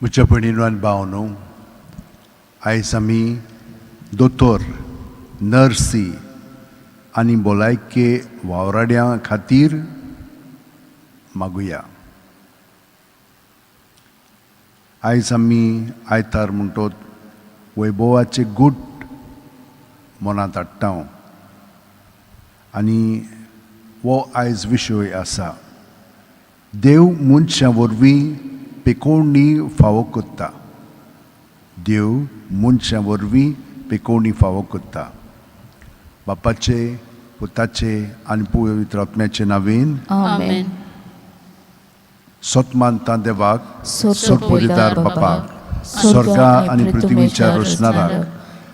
म्हज्या भयणीनो आनी भावनो, आयज आमी दोतोर, नर्सी आनी भलायके वावराड्यां खातीर मागुया. आयज आमी आयतार म्हणटोत वैभवाचे गूट मनांत हाडटा आनी हो आयज विशय आसा, देव मनशां वरवीं पेकोवणी फावो करता. देव मनशां वरवीं पेकोवणी फावो करता. बापाचे, पुताचे आनी पवित्र आत्म्याचे नांवेन. आमेन. सोत मानता देवाक, सोरपुरीदार बापाक, स्वर्गा आनी पृथ्वीच्या रचणाराक,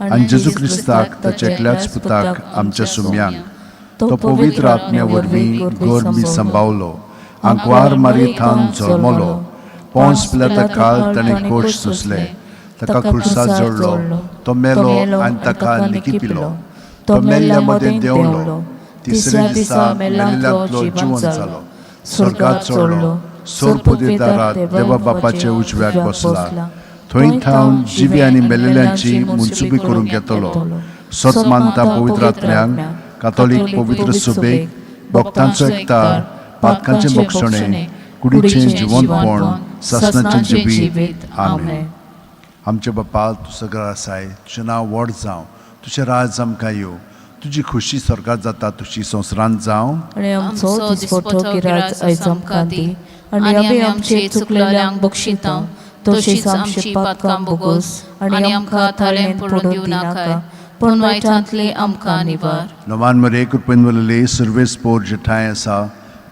आनी जेजू क्रिस्ताक, ताच्या एकल्याच पुताक, आमच्या सुम्यांक, तो पवित्र आत्म्या वरवीं गर्मी संभावलो, आंकवार मारयेथावन जल्मलो, पोंस पिलाता काल ताणें कोश सोंसले, ताका खुर्सा जोडलो, तो मेलो आनी ताका निकिपिलो, तो मेल्ल्या मदें देंवलो, तिसऱ्या दिसा मेल्ल्यांतलो जिवन जालो, स्वर्गात चडलो, सोरपुदेदारात देवा बापाच्या उजव्याक बसला, थंय थावन जिवी आनी मेलेल्यांची मुन्सुबी करूंक येतलो. सत मानता पवित्र आत्म्यांक, कातोलीक पवित्र सुबेक, भक्तांचो एकतार, पातकांचें बक्षणें, कुडीचें जिवनपण, सासणाचें जिवीत. आमेन. आमच्या बापा, तूं सगळो आसाय, तुजें नांव व्हड जावं, तुजें राज आमकां येवं, तुजी खुशी स्वर्गात जाता तुजी संवसारांत जावं. आनी आमचो दिसपटो गिराज आयज आमकां दी, आनी आमी आमचे चुकलेल्यांक बक्षिता तशीच आमची पातकां बोगोस, आनी आमकां थाळेन पडून दिवं नाका, पूण वायटांतली आमकां निवार. नवान मरे कृपेन वलले सुर्वेस पोर जेठाय आसा,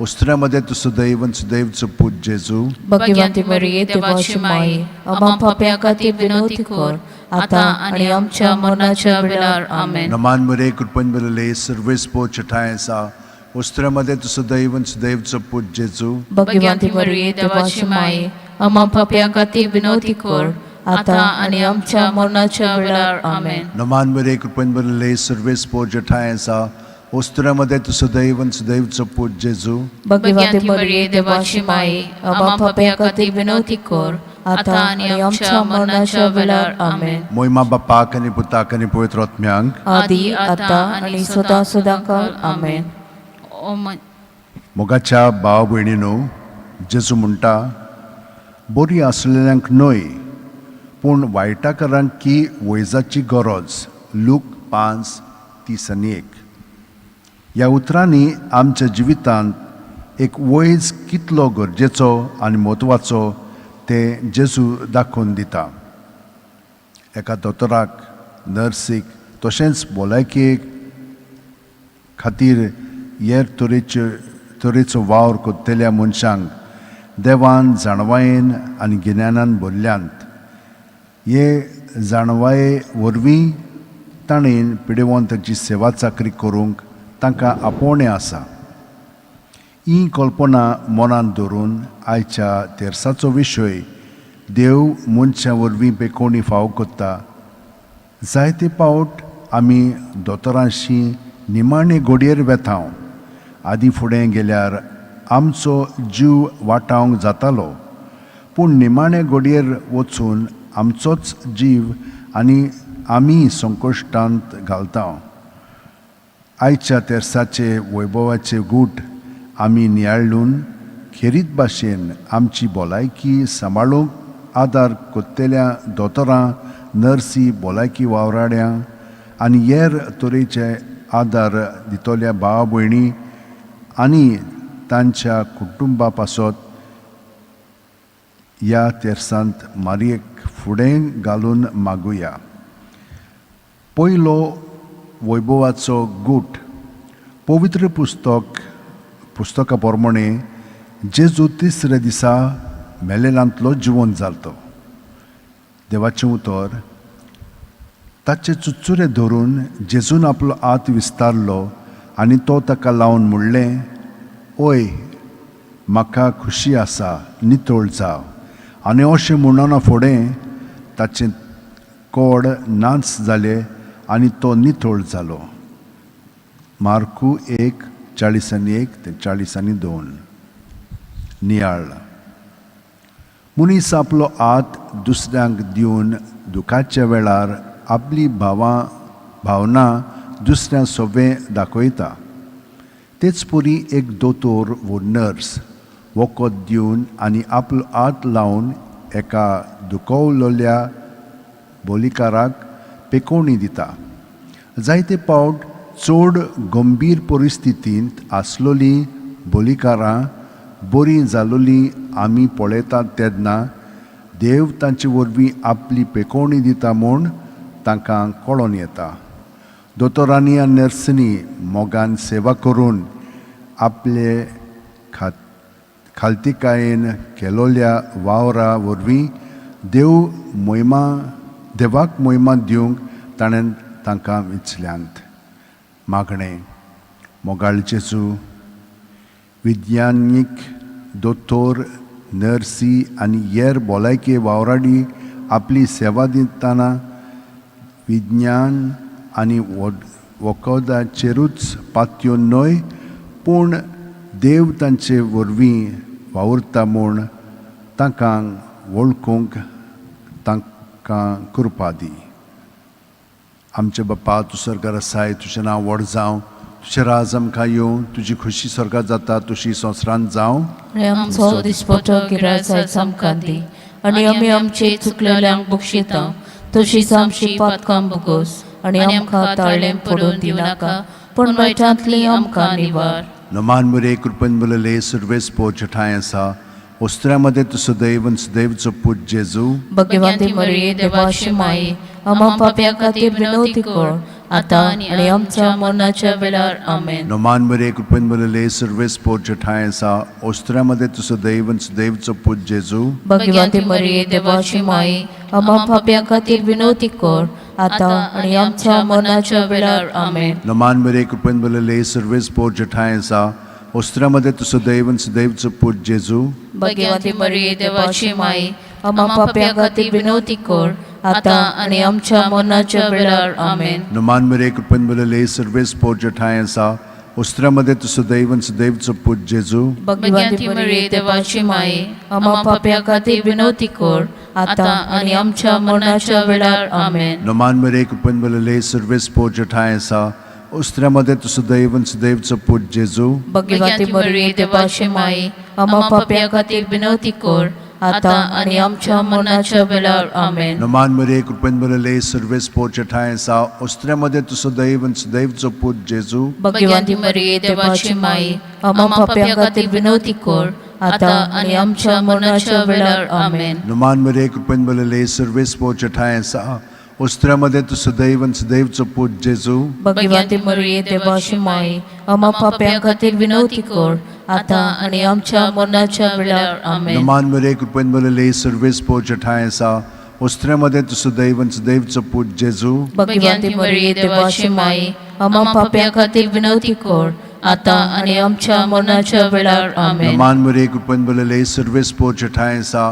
उस्त्र्या मध्ये तूं सुदैव आनी सुदैवचो पूत जेजू. भाग्यवंती मरिये, देवाची माई, आमा पापयां खातीर विनवती कर, आतां आनी आमच्या मरणाच्या वेळार. आमेन. नमान मरे कृपेन वलले सुर्वेस पोर जेठाय आसा, उस्त्र्या मध्ये तूं सुदैव आनी सुदैवचो पूत जेजू. भाग्यवंती मरिये, देवाची माई, आमा पापयां खातीर विनवती कर, आतां आनी आमच्या मरणाच्या वेळार. आमेन. नमान मरे कृपेन वलले सुर्वेस पोर जेठाय आसा, उस्त्र्या मध्ये तूं सुदैव आनी सुदैवचो पूत जेजू. भाग्यवंती मरिये, देवाची माई, आमा पापयां खातीर विनवती कर, आतां आनी आमच्या मरणाच्या वेळार. आमेन. मोहिमा बापाक आनी पुताक आनी पवित्र आत्म्यांक. आदी, आतां आनी सदां सदां काल. आमेन. मोगाच्या भाव भयणीनो, जेजू म्हणटा, बरी आसलेल्यांक न्हय पूण वायटाकारांक की वैजाची गरज. लूक 5:31. ह्या उतरांनी आमच्या जिवितांत एक वैज कितलो गरजेचो आनी म्हत्वाचो तें जेजू दाखोवन दिता. एका दोतोराक, नर्सीक, तशेंच भलायके खातीर हेर तरेचे तरेचो वावर करतल्या मनशांक देवान जाणवायेन आनी गिन्यानान भरल्यांत. हे जाणवाये वरवीं ताणें पिडेवंताची सेवा चाकरी करूंक तांकां आपोवणें आसा. ही कल्पना मनांत धरून आयच्या तेर्साचो विशय, देव मनशां वरवीं बेकोणी फावो करता. जायते पावट आमी दोतोरांशी निमाणे घडयेर वेता. आदीं फुडें गेल्यार आमचो जीव वाटावंक जातालो, पूण निमाणे घडयेर वचून आमचोच जीव आनी आमी संकश्टांत घालता. आयच्या तेर्साचे वैभवाचे गूट आमी नियाळून खेरीत भाशेन आमची भलायकी सांबाळूंक आदार करतल्या दोतोरां, नर्सी, भलायकी वावराड्यां आनी हेर तरेचे आदार दितल्या भाव भयणी आनी तांच्या कुटुंबा पासत ह्या तेर्सांत मारयेक फुडें घालून मागुया. पयलो वैभवाचो गूट. पवित्र पुस्तका प्रमाणे जेजू तिसऱ्या दिसा मेलेलांतलो जिवन जालो. देवाचें उतर, ताचे चुचुरे धरून जेजून आपलो हात विस्तारलो आनी तो ताका लावन म्हणलें, ओय, म्हाका खुशी आसा, नितळ जाव. आनी अशें म्हणना फुडें ताचें कोड नाच जालें आनी तो नितळ जालो. मार्कू 1:41 ते 42. नियाळ. मनीस आपलो हात दुसऱ्यांक दिवन दुखाच्या वेळार आपली भावना दुसऱ्यां सोबें दाखयता. तेच परी एक दोतोर वो नर्स वखद दिवन आनी आपलो हात लावन एका दुखवलेल्या बोलिकाराक पेकोवणी दिता. जायते पावट चड गंभीर परिस्थितींत आसलोलीं बोलिकारां बरीं जालोलीं आमी पळयतात तेन्ना देव तांचे वरवीं आपली पेकोवणी दिता म्हूण तांकां कळोन येता. दोतोरांनी आनी नर्सींनी मोगान सेवा करून आपले खालतिकायेन केलोल्या वावरा वरवीं देव मोहिमा देवाक मोहिमा दिवंक ताणें तांकां विचल्यांत. मागणें. मोगाळ जेजू, विज्ञानीक दोतोर, नर्सी आनी हेर भलायकी वावराडी आपली सेवा दितना विज्ञान आनी वखदाचेरूच पातयो न्हय, पूण देव तांचे वरवीं वावुरता म्हूण तांकां वळखूंक तांकां कृपा दी. आमचे बापा, तूं स्वर्गार आसाय, तुजें नांव व्हड जावं, तुजें राज आमकां येवं, तुजी खुशी स्वर्गात जाता तशी संवसारांत जावं. आनी आमचो दिसपटो गिराज आयज आमकां दी आनी आमी आमचे चुकलेल्यांक बक्षिता तशीच आमची पातकां भोगोस आनी आमकां ताळें पडून दिनाका, पूण वायटांतली आमकां निवार. नमान मुरे, कृपेन बोलले, सुरवेस पोच ठांय आसा, वस्त्र्यामध्ये तूं सदैव आनी सदैवचो पूत जेजू. भगवंती मरिये, देवाची माई, आम्हा पाप्या खातीर विनवती कर, आता आनी आमच्या मरणाच्या वेळार. आमेन. नमान मुरे, कृपेन बोलले, सुरवेस पोच ठांय आसा, वस्त्र्यामध्ये तूं सदैव आनी सदैवचो पूत जेजू. भगवंती मरिये, देवाची माई, आम्हा पाप्या खातीर विनवती कर, आता आनी आमच्या मरणाच्या वेळार. आमेन. नमान मुरे, कृपेन बोलले, सुरवेस पोच ठांय आसा, वस्त्र्यामध्ये तूं सदैव आनी सदैवचो पूत जेजू. भगवंती मरिये, देवाची माई, आम्हा पाप्या खातीर विनवती कर, आता आनी आमच्या मरणाच्या वेळार. आमेन. नमान मुरे, कृपेन बोलले, सुरवेस पोच ठांय आसा, वस्त्र्यामध्ये तूं सदैव आनी सदैवचो पूत जेजू. भगवंती मरिये, देवाची माई, आम्हा पाप्या खातीर विनवती कर, आता आनी आमच्या मरणाच्या वेळार. आमेन. नमान मरे, कृपेन भरलेले, सुरवेस पोच ठांय आसा, वस्त्र्यामध्ये तूं सदैव आनी सदैवचो पूत जेजू. भगवंती मरिये, देवाची माई, आम्हा पाप्या खातीर विनवती कर, आता आनी आमच्या मरणाच्या वेळार. आमेन. नमान मरे, कृपेन भरलेले, सुरवेस पोच ठांय आसा, वस्त्र्यामध्ये तूं सदैव आनी सदैवचो पूत जेजू. भगवंती मरिये, देवाची माई, आम्हा पाप्या खातीर विनवती कर, आता आनी आमच्या मरणाच्या वेळार. आमेन. नमान मरे, कृपेन भरलेले, सुरवेस पोच ठांय आसा, वस्त्र्यामध्ये तूं सदैव आनी सदैवचो पूत जेजू. भगवंती मरिये, देवाची माई, आम्हा पाप्या खातीर विनवती कर, आता आनी आमच्या मरणाच्या वेळार. आमेन. नमान मरे, कृपेन भरलेले, सुरवेस पोच ठांय आसा, वस्त्र्यामध्ये तूं सदैव आनी सदैवचो पूत जेजू. भगवंती मरिये, देवाची माई, आम्हा पाप्या खातीर विनवती कर, आता आनी आमच्या मरणाच्या वेळार. आमेन. नमान मरे, कृपेन भरलेले, सुरवेस पोच ठांय आसा,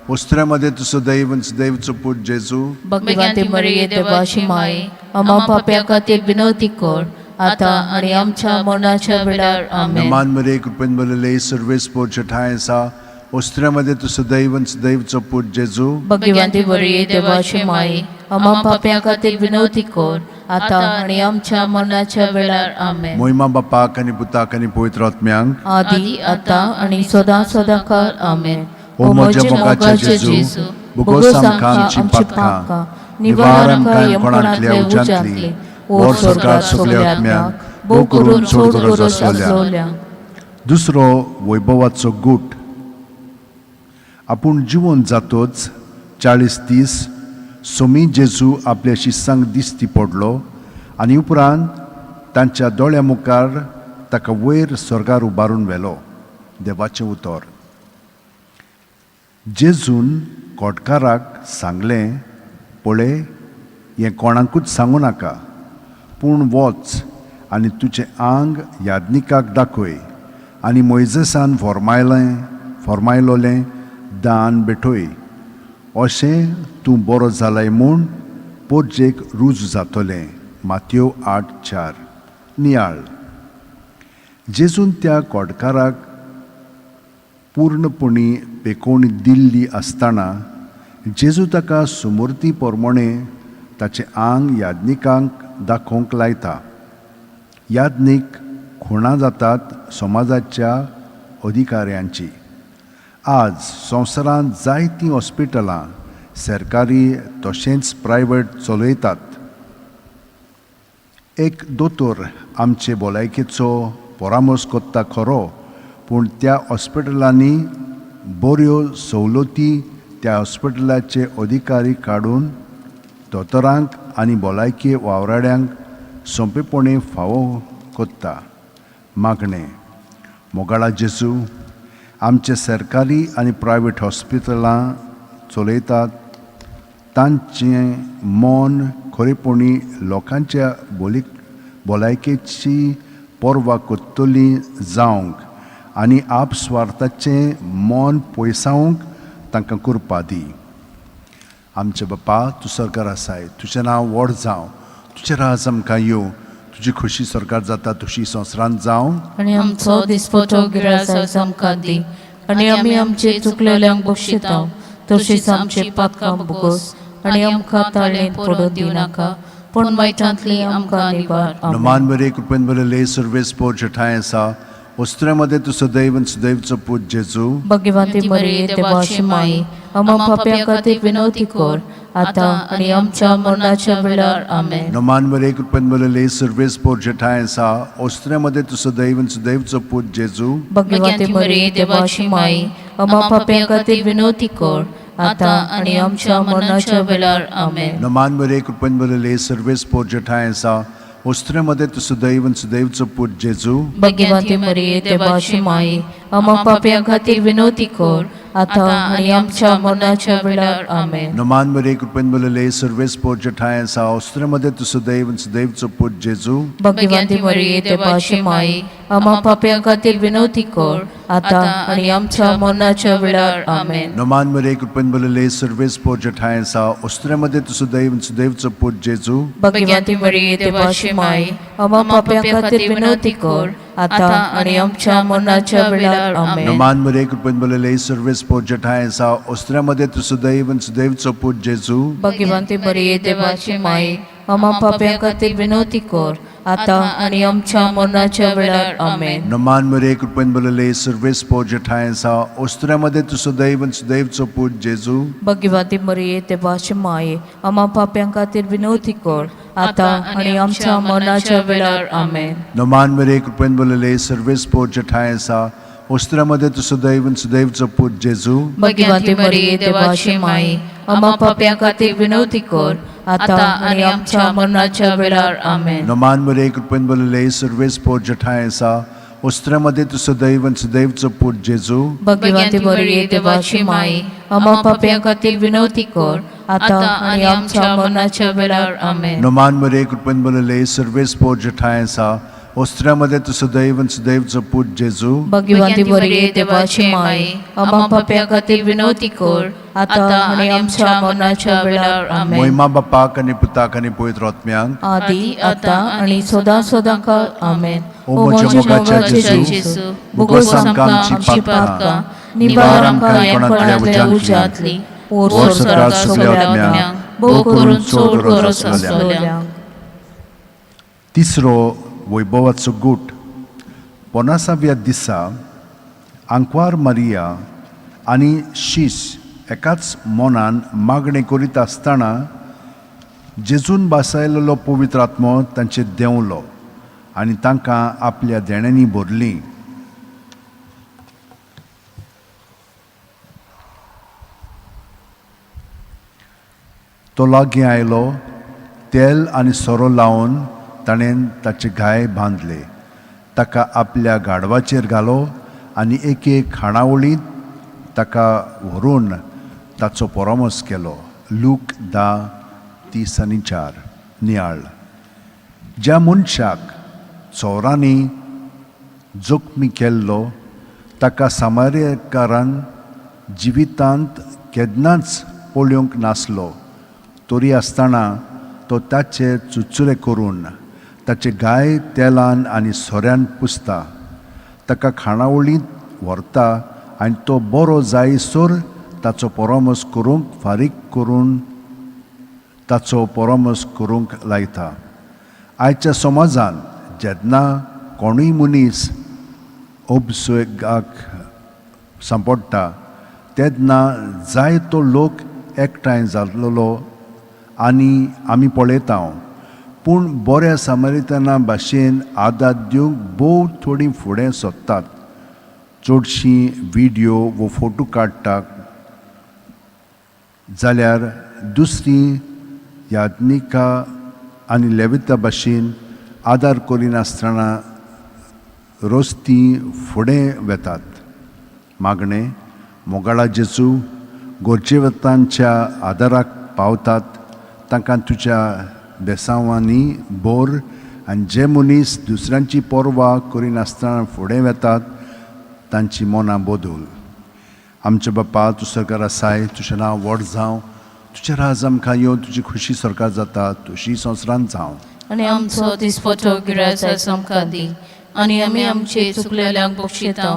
वस्त्र्यामध्ये तूं सदैव आनी सदैवचो पूत जेजू. भगवंती मरिये, देवाची माई, आम्हा पाप्या खातीर विनवती कर, आता आनी आमच्या मरणाच्या वेळार. आमेन. नमान मरे, कृपेन भरलेले, सुरवेस पोच ठांय आसा, वस्त्र्यामध्ये तूं सदैव आनी सदैवचो पूत जेजू. भगवंती मरिये, देवाची माई, आम्हा पाप्या खातीर विनवती कर, आता आनी आमच्या मरणाच्या वेळार. आमेन. मोहिमा बापाक आनी पुताक आनी पवित्र आत्म्यांक, आदी आता आणि सदा सदा काल. आमेन. ओ म्हज्या मोगाच्या जेजू, भोगोस आमकां आमचीं पातकां, निवार आमकां यमकोणांतल्या उज्यांतली, व्हर स्वर्गात सगल्या आत्म्यांक, भोव करून चड गरज आसलोल्या. दुसरो वैभवाचो गूट. आपूण जिवन जातोच 40 दीस सोमी जेजू आपल्या शिसांक दिसती पडलो आनी उपरांत तांच्या दोळ्या मुखार ताका वयर स्वर्गार उबारून व्हेलो. देवाचें उतर. जेजून कोटकाराक सांगलें, पळय, हें कोणाकूच सांगू नाका, पूण वच आनी तुजें आंग याज्ञिकाक दाखय आनी मोयजेसान फॉर्मायलोलें दान भेटय, अशें तूं बरो जालाय म्हूण पोरजेक रुजू जातलें. मातयो 8:4. नियाळ. जेजून त्या कोडकाराक पूर्णपणी पेकोवणी दिल्ली आसतना जेजू ताका सुमूर्ती प्रमाणे ताचें आंग याज्ञिकांक दाखोवंक लायता. याज्ञीक खुणां जातात समाजाच्या अधिकाऱ्यांची. आज संवसारांत जायतीं हॉस्पिटलां सरकारी तशेंच प्रायवेट चलयतात. एक दोतोर आमचे भलायकेचो परामर्श करता खरो, पूण त्या हॉस्पिटलांनी बऱ्यो सवलती त्या हॉस्पिटलाचे अधिकारी काडून दोतोरांक आनी भलायकी वावराड्यांक सोंपेपणी फावो करता. मागणें. मोगाळा जेजू, आमचे सरकारी आनी प्रायवेट हॉस्पिटलां चलयतात तांचें मन खरेपणी लोकांच्या बोली भलायकेची पर्वा करतली जावंक आनी आपस्वार्थाचें मन पयसावंक तांकां कृपा दी. आमचे बापा, तूं सरकार आसाय, तुजें नांव व्हड जावं, तुजें राज आमकां येवं, तुजी खोशी सरकार जाता तशी संवसारांत जावं. आनी आमचो दिसपटो गिरास आज आमकां दी आनी आमी आमचे चुकलेल्यांक बक्षिता तशीच आमचे पातकां भोगोस आनी आमकां ताळेंत पडून दिवनाका पूण वायटांतली आमकां निवार. आमेन. नमान बरे कृपेन बरे सर्वेस पोर ठांय आसा, वस्त्र्यामध्ये तूं सदैव आनी सदैवचो पूत जेजू भगवंती मरिये देवाची माई, आम्हा पाप्यां खातीर विनवती कर आता आनी आमच्या मरणाच्या वेळार. आमेन. नमान बरे कृपेन बरे सर्वेस पोर ठांय आसा, वस्त्र्यामध्ये तूं सदैव आनी सदैवचो पूत जेजू भगवंती मरिये देवाची माई, आम्हा पाप्यां खातीर विनवती कर आता आनी आमच्या मरणाच्या वेळार. आमेन. नमान बरे कृपेन बरे सर्वेस पोर ठांय आसा, वस्त्र्यामध्ये तूं सदैव आनी सदैवचो पूत जेजू भगवंती मरिये देवाची माई, आम्हा पाप्यां खातीर विनवती कर आता आनी आमच्या मरणाच्या वेळार. आमेन. नमान बरे कृपेन बरे सर्वेस पोर ठांय आसा, वस्त्र्यामध्ये तूं सदैव आनी सदैवचो पूत जेजू भगवंती मरिये देवाची माई, आम्हा पाप्यां खातीर विनवती कर आता आनी आमच्या मरणाच्या वेळार. आमेन. नमान बरे कृपेन बरे सर्वेस पोर ठांय आसा, वस्त्र्यामध्ये तूं सदैव आनी सदैवचो पूत जेजू भगवंती मरिये देवाची माई, आम्हा पाप्यां खातीर विनवती कर आता आनी आमच्या मरणाच्या वेळार. आमेन. नमान बरे कृपेन बरे सर्वेस पोर ठांय आसा, वस्त्र्यामध्ये तूं सदैव आनी सदैवचो पूत जेजू भगवंती मरिये देवाची माई, आम्हा पाप्यां खातीर विनवती कर आता आनी आमच्या मरणाच्या वेळार. आमेन. नमान मरे कृपेन बरले सर्वेस पोर ठांय आसा, वस्त्र्यामध्ये तूं सदैव आनी सदैवचो पूत जेजू भगवंती मरिये देवाची माई, आम्हा पाप्यां खातीर विनवती कर आता आनी आमच्या मरणाच्या वेळार. आमेन. नमान मरे कृपेन बरले सर्वेस पोर ठांय आसा, वस्त्र्यामध्ये तूं सदैव आनी सदैवचो पूत जेजू भगवंती मरिये देवाची माई, आम्हा पाप्यां खातीर विनवती कर आता आनी आमच्या मरणाच्या वेळार. आमेन. नमान मरे कृपेन बरले सर्वेस पोर ठांय आसा, वस्त्र्यामध्ये तूं सदैव आनी सदैवचो पूत जेजू भगवंती मरिये देवाची माई, आम्हा पाप्यां खातीर विनवती कर आता आनी आमच्या मरणाच्या वेळार. आमेन. नमान मरे कृपेन बरले सर्वेस पोर ठांय आसा, वस्त्र्यामध्ये तूं सदैव आनी सदैवचो पूत जेजू भगवंती मरिये देवाची माई, आम्हा पाप्यां खातीर विनवती कर आता आनी आमच्या मरणाच्या वेळार. आमेन. मोहिमा बापाक आनी पुताक आनी पवित्र आत्म्यांक आदी आता आणि सदा सदा काळ. आमेन. ओ म्हज्या मोगाच्या जेजू, भोगोस आमकां आमची पातकां, निवार आमकां कोणांतल्या उज्यांतली, ओर सरकार सगळ्या आत्म्यांक, भोव करून चड गरज आसलेल्यांक. तिसरो वैभवाचो गूट. पन्नासाव्या दिसा आंकवार मारिया आनी शीस एकाच मनान मागणें करीत आसतना जेजून बासायलेलो पवित्र आत्मो तांचेर देंवलो आनी तांकां आपल्या देण्यांनी भरलीं. तो लागीं आयलो, तेल आनी सोरो लावन ताणें ताचे घाय बांदले, ताका आपल्या गाडवाचेर घालो आनी एके खाणावळींत ताका व्हरून ताचो परामर्श केलो. लूक 10:34. नियाळ. ज्या मनशाक चोरांनी जखमी केल्लो ताका सामार्यकारान जिवितांत केन्नाच पळोवंक नासलो, तरी आसतना तो ताचे चुचुरे करून ताचे गाय तेलान आनी सोऱ्यान पुसता, ताका खाणावळींत व्हरता आनी तो बरो जायसर ताचो परामर्स करूंक फारीक करून ताचो परामर्स करूंक लायता. आयच्या समाजान जेन्ना कोणूय मनीस उपसगाक सांपडटा तेन्ना जायतो लोक एकठांय जाल्लो आनी आमी पळयता, पूण बऱ्या सामरितना भाशेन आदार दिवंक भोव थोडीं फुडें सोदतात. चडशीं विडियो वो फोटो काडटात जाल्यार दुसरी याज्ञिका आनी लेविता भाशेन आदार करिनासतना रस्ती फुडें वेतात. मागणें मोगाळा जेजू, गरजेवंतांच्या आदाराक पावतात तांकां तुज्या बेसांवांनी बोर आनी जे मनीस दुसऱ्यांची पर्वा करिनासतना फुडें वेतात तांची मनां बदल. आमचे बापा, तूं सरकार आसाय, तुजें नांव व्हड जावं, तुजें राज आमकां येवन, तुजी खुशी सरकार जाता तशी संवसारांत जावं. आनी आमचो दिसपटो गिरास आमकां दी आनी आमी आमचे चुकलेल्यांक बक्षिता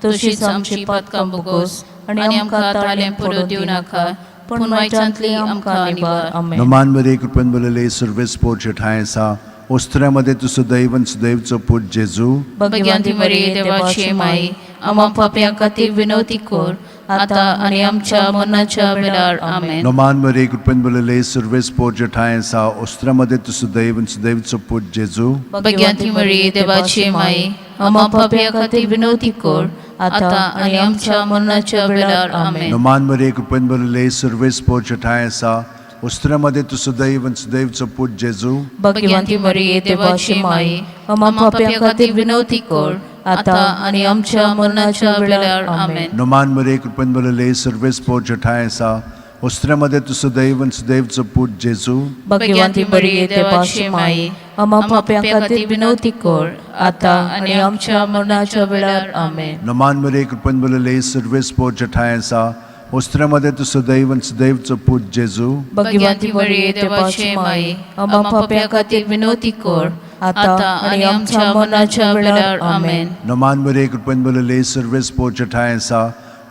तशीच आमची पातकां बोगोस आनी आमकां ताळें पडूं दिवं नाका पूण वायटांतली आमकां निवार. आमेन. नमान मरे कृपेन बरलेले सर्वेस पोरचे ठांय आसा, ओस्त्र्यामध्ये तूं सदैव आनी सदैवचो पूत जेजू. भगवंती मरिये देवाची माई, आम्हा पापयां खातीर विनवती कर आता आनी आमच्या मरणाच्या वेळार. आमेन. नमान मरे कृपेन बरलेले सर्वेस पोरचे ठांय आसा, ओस्त्र्यामध्ये तूं सदैव आनी सदैवचो पूत जेजू. भगवंती मरिये देवाची माई, आम्हा पापयां खातीर विनवती कर आता आनी आमच्या मरणाच्या वेळार. आमेन. नमान मरे कृपेन बरलेले सर्वेस पोरचे ठांय आसा, ओस्त्र्यामध्ये तूं सदैव आनी सदैवचो पूत जेजू. भगवंती मरिये देवाची माई, आम्हा पापयां खातीर विनवती कर आता आनी आमच्या मरणाच्या वेळार. आमेन. नमान मरे कृपेन बरलेले सर्वेस पोरचे ठांय आसा, ओस्त्र्यामध्ये तूं सदैव आनी सदैवचो पूत जेजू. भगवंती मरिये देवाची माई, आम्हा पापयां खातीर विनवती कर आता आनी आमच्या मरणाच्या वेळार. आमेन. नमान मरे कृपेन बरलेले सर्वेस पोरचे ठांय आसा, ओस्त्र्यामध्ये तूं सदैव आनी सदैवचो पूत जेजू. भगवंती मरिये देवाची माई, आम्हा पापयां खातीर विनवती कर आता आनी आमच्या मरणाच्या वेळार. आमेन. नमान मरे कृपेन बरलेले सर्वेस पोरचे ठांय आसा,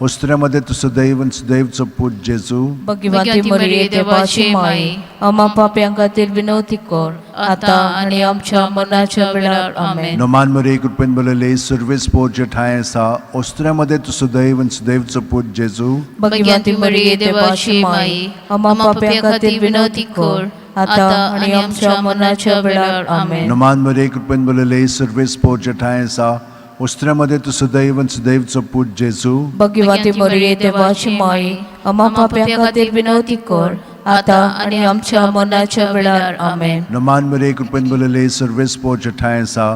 ओस्त्र्यामध्ये तूं सदैव आनी सदैवचो पूत जेजू. भगवंती मरिये देवाची माई, आम्हा पापयां खातीर विनवती कर आता आनी आमच्या मरणाच्या वेळार. आमेन. नमान मरे कृपेन बरलेले सर्वेस पोरचे ठांय आसा, ओस्त्र्यामध्ये तूं सदैव आनी सदैवचो पूत जेजू. भगवंती मरिये देवाची माई, आम्हा पापयां खातीर विनवती कर आता आनी आमच्या मरणाच्या वेळार. आमेन. नमान मरे कृपेन बरलेले सर्वेस पोरचे ठांय आसा, ओस्त्र्यामध्ये तूं सदैव आनी सदैवचो पूत जेजू. भगवंती मरिये देवाची माई, आम्हा पापयां खातीर विनवती कर आता आनी आमच्या मरणाच्या वेळार. आमेन. नमान मरे कृपेन बरलेले सर्वेस पोरचे ठांय आसा,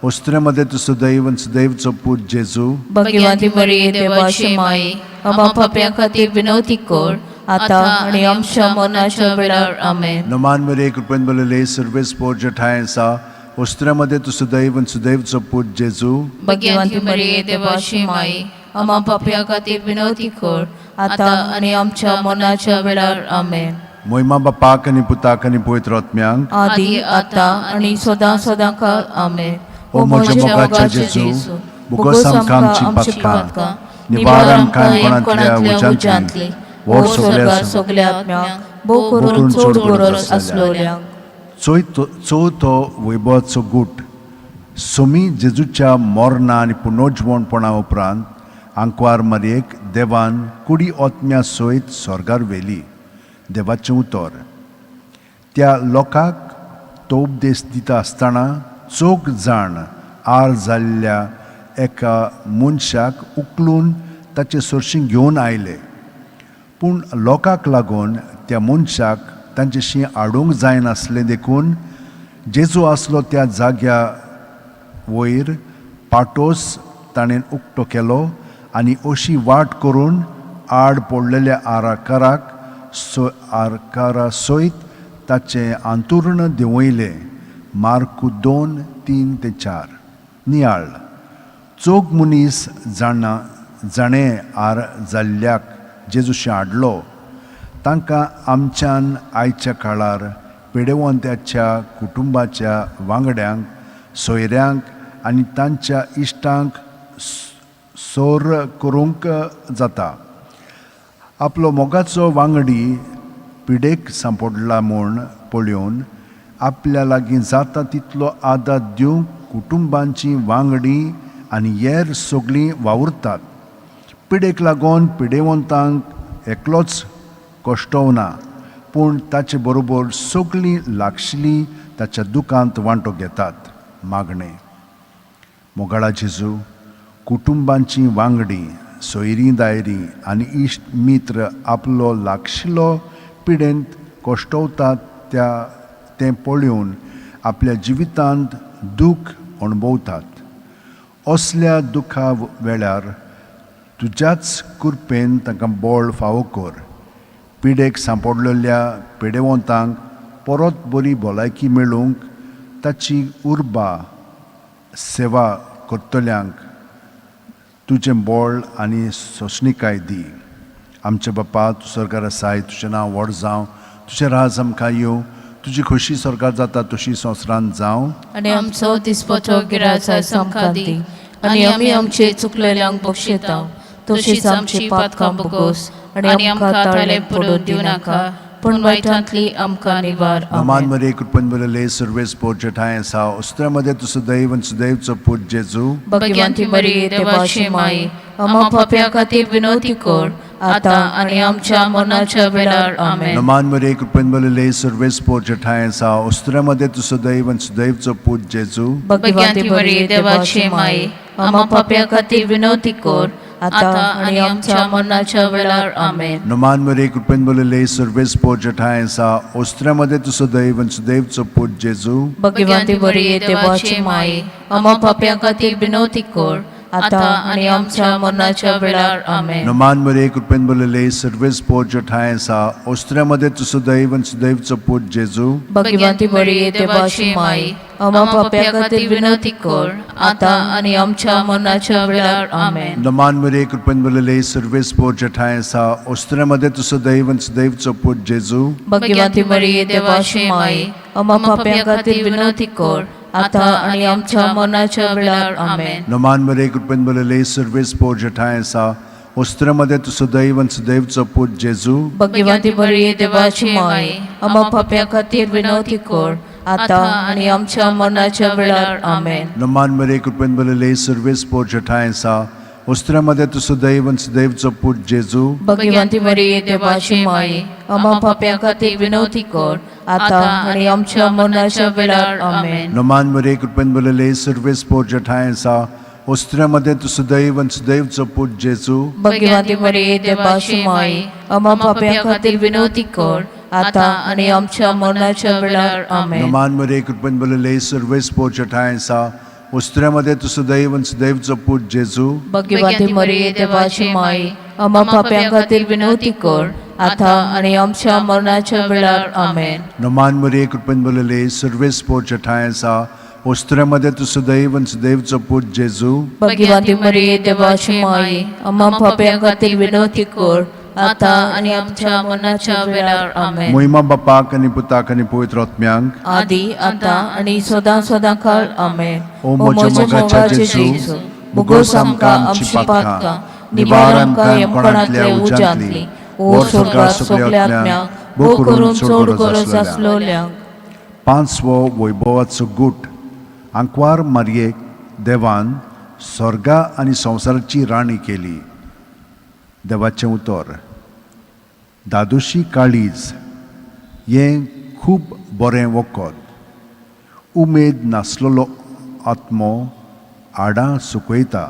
ओस्त्र्यामध्ये तूं सदैव आनी सदैवचो पूत जेजू. भगवंती मरिये देवाची माई, आम्हा पापयां खातीर विनवती कर आता आनी आमच्या मरणाच्या वेळार. आमेन. नमान मरे कृपेन बरलेले सर्वेस पोरचे ठांय आसा, ओस्त्र्यामध्ये तूं सदैव आनी सदैवचो पूत जेजू. भगवंती मरिये देवाची माई, आम्हा पापयां खातीर विनवती कर आता आनी आमच्या मरणाच्या वेळार. आमेन. मोहिमा बापाक आनी पुताक आनी पवित्र आत्म्यांक, आदी आता आनी सदां सदां काळ. आमेन. ओ म्हज्या मोगाच्या जेजू, बोगस आमकां आमची पातकां, निवार आमकां कोणांतल्या उज्यांतली, व्हर स्वर्गार सगल्या सगल्या आत्म्यांक, भोव करून चड गरज आसलोल्यांक. चवथो चवथो वैभवाचो गूट. सोमी जेजूच्या मरणा आनी पुनर्जिवणपणा उपरांत आंकवार मारयेक देवान कुडी ओतम्या सयत स्वर्गार व्हेली. देवाचें उतर. त्या लोकांक तो उपदेश दिता आसतना चौग जाण आर जाल्ल्या एका मनशाक उखलून ताचे सरशीं घेवन आयले, पूण लोकांक लागून त्या मनशाक तांचेशी हाडूंक जायनासलें देखून जेजू आसलो त्या जाग्या वयर पाटोस ताणें उक्तो केलो आनी अशी वाट करून आड पडलेल्या आराकाराक सो आरकारा सयत ताचें आंतुर्ण देंवयलें. मार्कू 2:3-4. नियाळ. चोग मनीस जाणा जाणें आर जाल्ल्याक जेजूशी हाडलो तांकां आमच्यान आयच्या काळार पेडेवंत्याच्या कुटुंबाच्या वांगड्यांक, सोयऱ्यांक आनी तांच्या इश्टांक सोर करूंक जाता. आपलो मोगाचो वांगडी पिडेक सांपडला म्हूण पळोवन आपल्या लागीं जाता तितलो आदार दिवंक कुटुंबांची वांगडी आनी हेर सगळीं वावुरतात. पिडेक लागून पिडेवंतांक एकलोच कश्टवना, पूण ताचे बरोबर सगळीं लागशिल्लीं ताच्या दुखांत वांटो घेतात. मागणें. मोगाळा जेजू, कुटुंबांची वांगडी, सोयरीं दायरीं आनी इश्ट मित्र आपलो लागशिल्लो पिडेंत कश्टवतात त्या तें पळोवन आपल्या जिवितांत दूख अणभवतात. असल्या दुखा वेळार तुज्याच कृपेन तांकां बळ फावो कर. पिडेक सांपडलेल्या पिडेवंतांक परत बरी भलायकी मेळूंक ताची उर्बा सेवा करतल्यांक तुजें बळ आनी सोंसणिकाय दी. आमचे बापा, तूं स्वर्गार आसाय, तुजें नांव व्हड जावं, तुजें राज आमकां येवं, तुजी खोशी स्वर्गार जाता तशी संवसारांत जावं. आनी आमचो दिसपटो गिराज आयज आमकां दी आनी आमी आमचे चुकलेल्यांक बक्षिता तशीच आमची पातकां बोगोस आनी आमकां ताळें पडून दिवं नाका पूण वायटांतली आमकां निवार. नमान आमेन. मरे, कृपेन भरिल्ले, सर्वेस पोर ठांय आसा. उस्त्यामध्ये तूं सदैव आनी सदैवचो पूत जेजू. भगवंती मरिये, देवाची माई, आम्हा पाप्या खातीर विनवती कर आता आनी आमच्या मरणाच्या वेळार. आमेन. नमान मरे, कृपेन भरिल्ले, सर्वेस पोर ठांय आसा. उस्त्यामध्ये तूं सदैव आनी सदैवचो पूत जेजू. भगवंती मरिये, देवाची माई, आम्हा पाप्या खातीर विनवती कर आता आनी आमच्या मरणाच्या वेळार. आमेन. नमान मरे, कृपेन भरिल्ले, सर्वेस पोर ठांय आसा. उस्त्यामध्ये तूं सदैव आनी सदैवचो पूत जेजू. भगवंती मरिये, देवाची माई, आम्हा पाप्या खातीर विनवती कर आता आनी आमच्या मरणाच्या वेळार. आमेन. नमान मरे, कृपेन भरिल्ले, सर्वेस पोर ठांय आसा. उस्त्यामध्ये तूं सदैव आनी सदैवचो पूत जेजू. भगवंती मरिये, देवाची माई, आम्हा पाप्या खातीर विनवती कर आता आनी आमच्या मरणाच्या वेळार. आमेन. नमान मरे, कृपेन भरिल्ले, सर्वेस पोर ठांय आसा. उस्त्यामध्ये तूं सदैव आनी सदैवचो पूत जेजू. भगवंती मरिये, देवाची माई, आम्हा पाप्या खातीर विनवती कर आता आनी आमच्या मरणाच्या वेळार. आमेन. नमान मरे, कृपेन भरिल्ले, सर्वेस पोर ठांय आसा. उस्त्यामध्ये तूं सदैव आनी सदैवचो पूत जेजू. भगवंती मरिये, देवाची माई, आम्हा पाप्या खातीर विनवती कर आता आनी आमच्या मरणाच्या वेळार. आमेन. नमान मरे, कृपेन भरिल्ले, सर्वेस पोर ठांय आसा. उस्त्यामध्ये तूं सदैव आनी सदैवचो पूत जेजू. भगवंती मरिये, देवाची माई, आम्हा पाप्या खातीर विनवती कर आता आनी आमच्या मरणाच्या वेळार. आमेन. नमान मरे, कृपेन भरिल्ले, सर्वेस पोर ठांय आसा. उस्त्यामध्ये तूं सदैव आनी सदैवचो पूत जेजू. भगवंती मरिये, देवाची माई, आम्हा पाप्या खातीर विनवती कर आता आनी आमच्या मरणाच्या वेळार. आमेन. नमान मरे, कृपेन भरिल्ले, सर्वेस पोर ठांय आसा. उस्त्यामध्ये तूं सदैव आनी सदैवचो पूत जेजू. भगवंती मरिये, देवाची माई, आम्हा पाप्या खातीर विनवती कर आता आनी आमच्या मरणाच्या वेळार. आमेन. नमान मरे, कृपेन भरिल्ले, सर्वेस पोर ठांय आसा. उस्त्यामध्ये तूं सदैव आनी सदैवचो पूत जेजू. भगवंती मरिये, देवाची माई, आम्हा पाप्या खातीर विनवती कर आता आनी आमच्या मरणाच्या वेळार. आमेन. मोहिमा बापाक आनी पुताक आनी पवित्र आत्म्यांक, आदी आता आणि सदां सदां काळ. आमेन. ओ म्हज्या मोगाच्या जेजू, मुगोस आमकां आमची पातकां, निवार आमकां यमकणांतल्या उज्यांतली, ओ स्वर्गात सगल्या आत्म्यांक, भोव करून चड गरज आसलोल्यांक. पांचवो वैभवाचो गूट. आंकवार मारयेक देवान स्वर्गा आनी संवसाराची राणी केली. देवाचें उतर. दादोशी काळीज हें खूब बरें वखद. उमेद नासलेलो आत्मो हाडां सुकयता.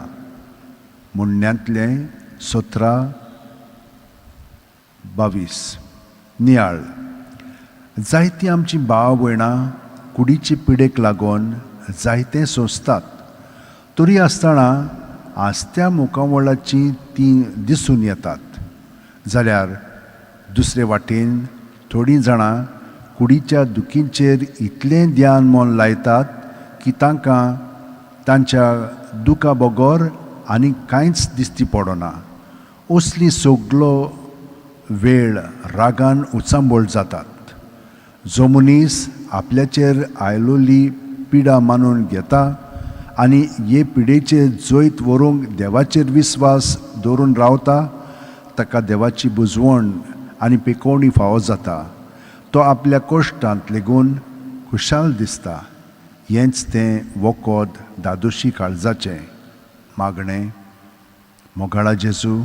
म्हणण्यांतलें 17:22. नियाळ. जायतीं आमचीं भाव भयणां कुडीचे पिडेक लागून जायतें सोंसतात, तरी आसतना आसत्या मुखावळाचीं तीं दिसून येतात. जाल्यार दुसरे वाटेन थोडीं जाणां कुडीच्या दुखींचेर इतलें ध्यान मन लायतात की तांकां तांच्या दुखा बगर आनी कांयच दिश्टी पडना. असली सगलो वेळ रागान उचांबळ जातात. जो मनीस आपल्याचेर आयलोली पिडा मानून घेता आनी हे पिडेचे जैत व्हरूंक देवाचेर विस्वास दवरून रावता ताका देवाची बुजवण आनी पिकोवणी फावो जाता. तो आपल्या कश्टांत लेगून खुशाल दिसता. हेंच तें वखद धादोशी काळजाचें. मागणें. मोगाळा जेजू,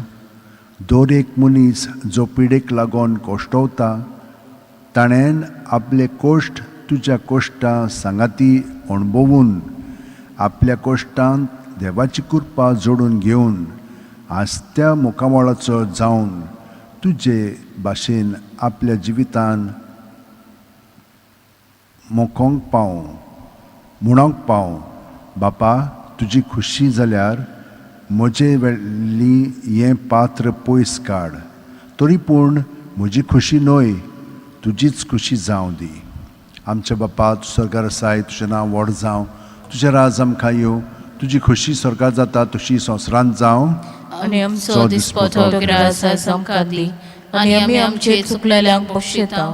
दर एक मनीस जो पिडेक लागून कश्टवता ताणें आपले कश्ट तुज्या कश्टां सांगाती अणभवून आपल्या कश्टांत देवाची कृपा जोडून घेवन हांसत्या मुखामळाचो जावन तुजे भाशेन आपल्या जिवितान मोकोंक पावूं, म्हणोंक पावूं, बापा तुजी खुशी जाल्यार म्हजे वेली हें पात्र पयस काड, तरी पूण म्हजी खुशी न्हय तुजीच खुशी जावं दी. आमच्या बापा, तूं स्वर्गार आसाय, तुजें नांव व्हड जावं, तुजें राज आमकां येवं, तुजी खुशी स्वर्गार जाता तशी संवसारांत जावं. आनी आमचो दिसपटो ग्रास आयज आमकां दी आनी आमी आमचे चुकलेल्यांक बक्षिता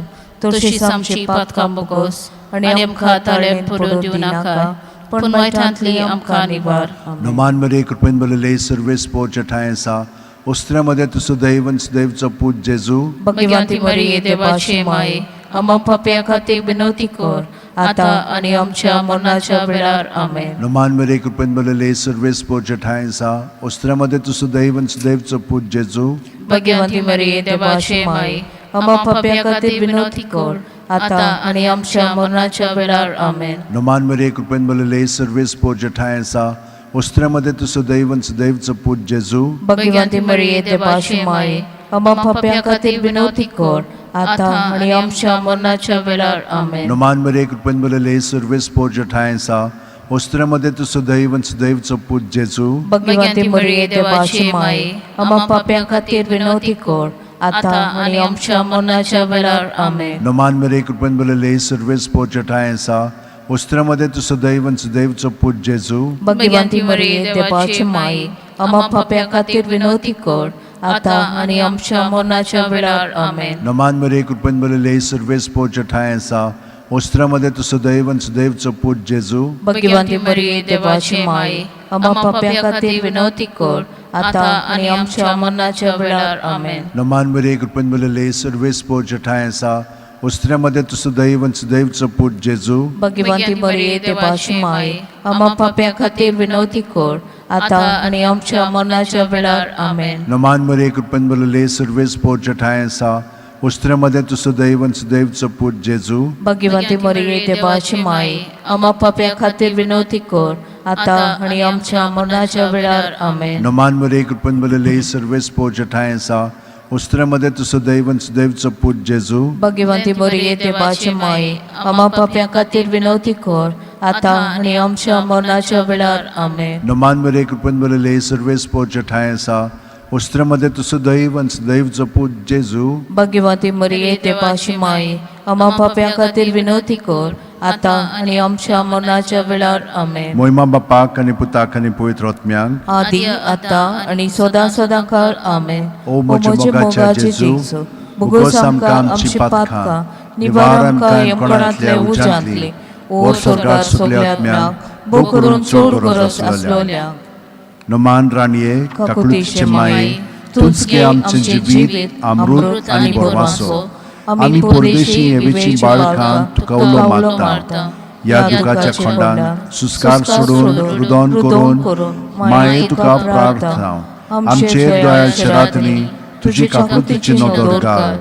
तशीच आमची पातकां बोगोस आनी आमकां ताळेन पडून दिवं नाका पूण वायटांतली आमकां निवार. आमेन. नमान मरे, कृपेन बरले सर्वेस पोरच्या ठांय आसा, ओस्त्र्या मदें तूं सुदैव आनी सुदैवचो पूत जेजू. भगवंती मरिये, देवाची माये, आम्हा पापया खातीर विनवती कर आता आनी आमच्या मरणाच्या वेळार. आमेन. नमान मरे, कृपेन बरले सर्वेस पोरच्या ठांय आसा, ओस्त्र्या मदें तूं सुदैव आनी सुदैवचो पूत जेजू. भगवंती मरिये, देवाची माये, आम्हा पापया खातीर विनवती कर आता आनी आमच्या मरणाच्या वेळार. आमेन. नमान मरे, कृपेन बरले सर्वेस पोरच्या ठांय आसा, ओस्त्र्या मदें तूं सुदैव आनी सुदैवचो पूत जेजू. भगवंती मरिये, देवाची माये, आम्हा पापया खातीर विनवती कर आता आनी आमच्या मरणाच्या वेळार. आमेन. नमान मरे, कृपेन बरले सर्वेस पोरच्या ठांय आसा, ओस्त्र्या मदें तूं सुदैव आनी सुदैवचो पूत जेजू. भगवंती मरिये, देवाची माये, आम्हा पापया खातीर विनवती कर आता आनी आमच्या मरणाच्या वेळार. आमेन. नमान मरे, कृपेन बरले सर्वेस पोरच्या ठांय आसा, ओस्त्र्या मदें तूं सुदैव आनी सुदैवचो पूत जेजू. भगवंती मरिये, देवाची माये, आम्हा पापया खातीर विनवती कर आता आनी आमच्या मरणाच्या वेळार. आमेन. नमान मरे, कृपेन बरले सर्वेस पोरच्या ठांय आसा, ओस्त्र्या मदें तूं सुदैव आनी सुदैवचो पूत जेजू. भगवंती मरिये, देवाची माये, आम्हा पापया खातीर विनवती कर आता आनी आमच्या मरणाच्या वेळार. आमेन. नमान मरे, कृपेन बरले सर्वेस पोरच्या ठांय आसा, ओस्त्र्या मदें तूं सुदैव आनी सुदैवचो पूत जेजू. भगवंती मरिये, देवाची माये, आम्हा पापया खातीर विनवती कर आता आनी आमच्या मरणाच्या वेळार. आमेन. नमान मरे, कृपेन बरले सर्वेस पोरच्या ठांय आसा, ओस्त्र्या मदें तूं सुदैव आनी सुदैवचो पूत जेजू. भगवंती मरिये, देवाची माये, आम्हा पापया खातीर विनवती कर आता आनी आमच्या मरणाच्या वेळार. आमेन. नमान मरे, कृपेन बरले सर्वेस पोरच्या ठांय आसा, ओस्त्र्या मदें तूं सुदैव आनी सुदैवचो पूत जेजू. भगवंती मरिये, देवाची माये, आम्हा पापया खातीर विनवती कर आता आनी आमच्या मरणाच्या वेळार. आमेन. नमान मरे, कृपेन बरले सर्वेस पोरच्या ठांय आसा, ओस्त्र्या मदें तूं सुदैव आनी सुदैवचो पूत जेजू. भगवंती मरिये, देवाची माये, आम्हा पापया खातीर विनवती कर आता आनी आमच्या मरणाच्या वेळार. आमेन. मोहिमा बापाक आनी पुताक आनी पवित्र आत्म्याक, आदी आता आणि सदां सदां काळ. आमेन. ओ म्हज्या मोगाच्या जेजू, बोगोस आमकां आमची पातकां, निवार आमकां यमकोणांतल्या उज्यांतली, ओ स्वर्गार सगल्या आत्म्यांक, भोव करून चड गरज आसलोल्यांक. नमान राणये, काकुळतीचे माये, तूंच गे आमचें जिवीत, अमृत आनी भरवासो. आमी परदेशी हेवेची बाळकां तुका उलो मारता. ह्या दुखाच्या खोंडान सुस्कार सोडून रुदन करून माये तुका प्रार्थना. आमचेर दयाळ रातनी तुजी काकुळतीची नदर घाल.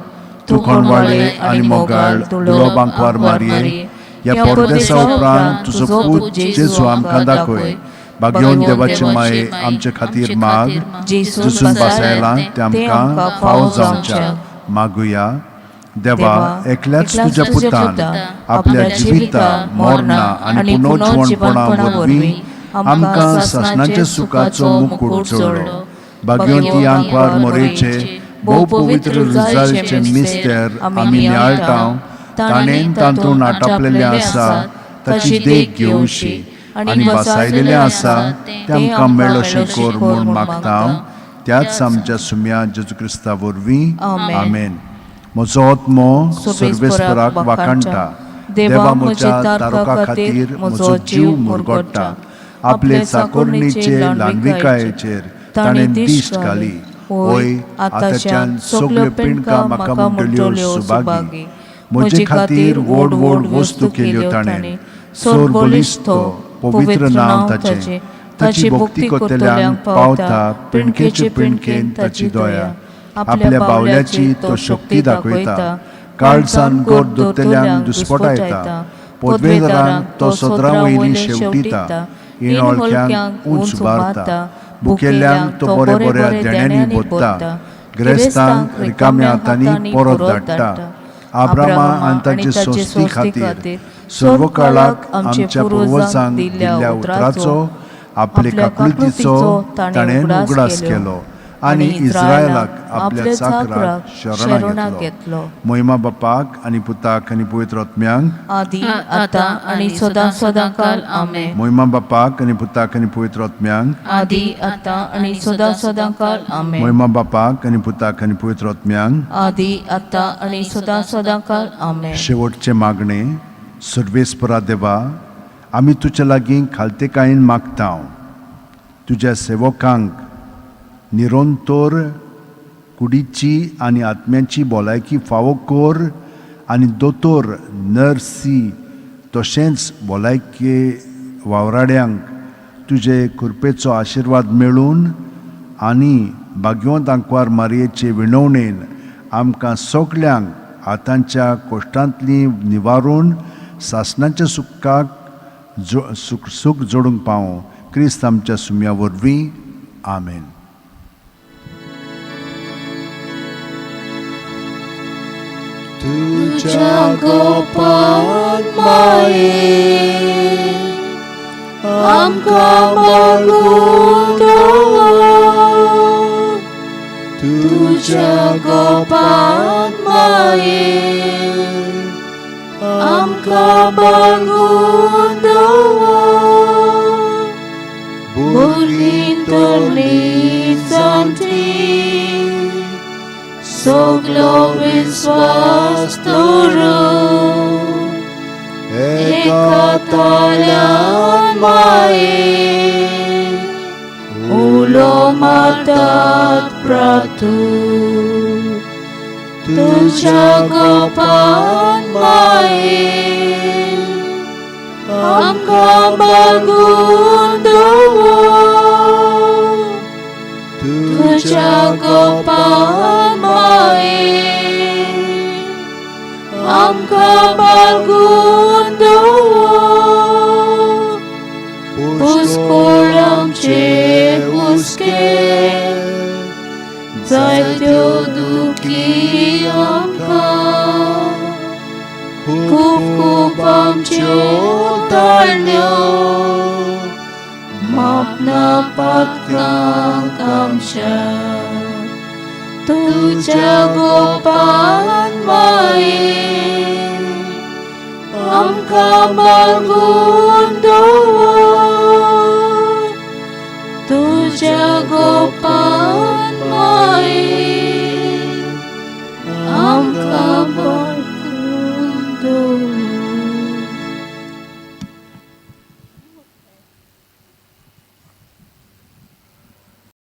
तूं कोणवाळे आनी मोगाळ दुलोबांकवार मारये, ह्या परदेसा उपरांत तुजो पूत जेजू आमकां दाखय. भाग्योन देवाचे माये, आमचे खातीर माग, जसून बसायला ते आमकां फावो जावच्या. मागुया. देवा, एकल्याच तुज्या पुतान आपल्या जिविता, मरणा आनी पुनर्जिवणपणा वरवीं आमकां सासणाच्या सुखाचो मुकूट जोडलो. भाग्यवंती आंकवार मोरेचे भोव पवित्र रुजारीचे मिस्तेर आमी नियाळटा, ताणें तातूंत आटापलेलें आसा ताची देख घेवशी आनी बसायलेलें आसा तें आमकां मेळोशें कर म्हूण मागता, त्याच आमच्या सुम्या जेजू क्रिस्ता वरवीं. आमेन. म्हजो आत्मो सर्वेस्पराक वाखाणटा, देवा म्हज्या तारका खातीर म्हजो जीव मुरगोडटा. आपले चाकोरणीचे ल्हानविकायेचेर ताणें दिश्ट घाली. होय, आतांच्यान सगल्यो पिंडकां म्हाका म्हणटल्यो सुभागी. म्हजे खातीर व्हड व्हड वस्तू केल्यो ताणें. सोर बलिश्त पवित्र नांव ताचें. ताची भक्ती करतल्यांक पावता पिंडकेचे पिंडकेन ताची दया. आपल्या बावल्याची तो शक्ती दाखयता. काळजान गोड दोतल्यांक दुस्पटायता. पदवेदारांक तो सदरां वयली शेवटिता. इणोळक्यांक उंच उबारता. भुकेल्ल्यांक तो बरे बऱ्या देण्यांनी भरता. गिरेस्तांक रिकाम्या हातांनी परत धाडटा. आब्रामा आनी ताचे संस्थी खातीर सर्वकाळाक आमच्या पुर्वजांक दिल्ल्या उतराचो आपले काकळुतीचो ताणें उगडास केलो आनी इस्रायलाक आपल्या चाकराक शरणा घेतलो. मोहिमा बापाक आनी पुताक आनी पवित्र आत्म्यांक आदी आतां आनी सदां सदां काल. आमेन. मोहिमा बापाक आनी पुताक आनी पवित्र आत्म्यांक आदी आतां आनी सदां सदां काल. आमेन. मोहिमा बापाक आनी पुताक आनी पवित्र आत्म्यांक आदी आतां आनी सदां सदां काल. आमेन. शेवटचे मागणे. सर्वेस्परा देवा, आमी तुज्या लागीं खालतेकायेन मागता, तुज्या सेवकांक निरंतर कुडीची आनी आत्म्याची भलायकी फावो कर आनी दोतोर, नर्सी तशेंच भलायके वावराड्यांक तुजे कृपेचो आशिर्वाद मेळून आनी भाग्यवंत आंकवार मारयेचे विणवणेन आमकां सगल्यांक आतांच्या कोश्टांतली निवारून सासणाच्या सुखाक जो सुख सूख जोडूंक पावूं. क्रिस्त आमच्या सुम्या वरवीं. आमेन. तुझ्या गोपान माये आमकां मागून दवर. तुझ्या गोपान माये आमकां मागून दवर. भुरगीं तरणी जाणटी सगलो विस्वास दवरून एका ताळ्यान माये उलो मारतात प्रातू. तुझ्या गोपान माये आमकां मागून दवर. तुझ्या गोपान माये आमकां मागून दवर. पुस्कोळ आमचे हुस्के जायत्यो दुखी आमकां खूब खूब आमच्यो ताळण्यो मापना पातकांक आमच्या. तुझ्या गोपान माये आमकां मागून दवर. तुझ्या गोपान